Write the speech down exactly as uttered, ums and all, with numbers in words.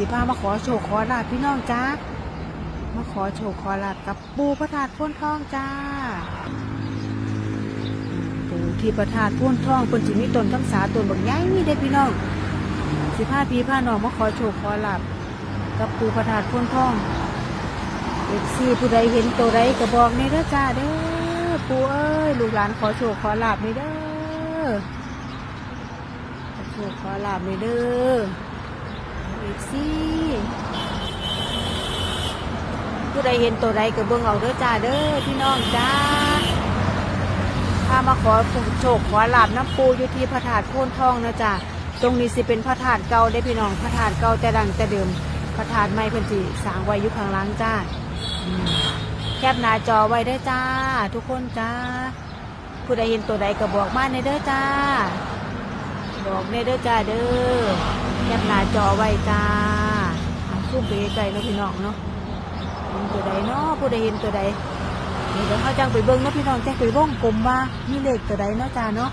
สิพามาขอโชคขอลาภพี่น้องจ้า มาขอโชคขอลาภกับปู่พระธาตุโพนทองจ้า ปู่ที่พระธาตุโพนทองเพิ่นสิมีต้นคำสาต้นบักใหญ่เด้พี่น้อง สิพาพี่พาน้องมาขอโชคขอลาภกับปู่พระธาตุโพนทอง เอฟซี ผู้ใดเห็นตัวใดก็บอกแน่เด้อจ้าเด้อ ปู่เอ้ย ลูกหลานขอโชคขอลาภแน่เด้อ ขอโชคขอลาภแน่เด้อ เอฟซี ผู้ใดเห็นตัวใดก็เบิ่งเอาเด้อจ้าเด้อพี่น้องจ้า พามาขอโชคขอลาภนำปู่อยู่ที่พระธาตุโพนทองนะจ้า ตรงนี้สิเป็นพระธาตุเก่าเด้พี่น้อง พระธาตุเก่าแต่ดั้งแต่เดิม พระธาตุใหม่เพิ่นสิสร้างไว้อยู่ข้างหลังจ้า อืม แคปหน้าจอไว้เด้อจ้า ทุกคนจ้า ผู้ใดเห็นตัวใดก็บอกมาแน่เด้อจ้า บอกแน่เด้อจ้าเด้อ แคปหน้าจอไว้จ้า อ่ะ ซูมไปใกล้ๆเนาะพี่น้องเนาะ เห็นตัวใดเนาะ ผู้ใดเห็นตัวใด เดี๋ยวเฮาจั่งไปเบิ่งเนาะพี่น้อง จั่งไปวงกลมว่ามีเลขตัวใดเนาะจ้าเนาะ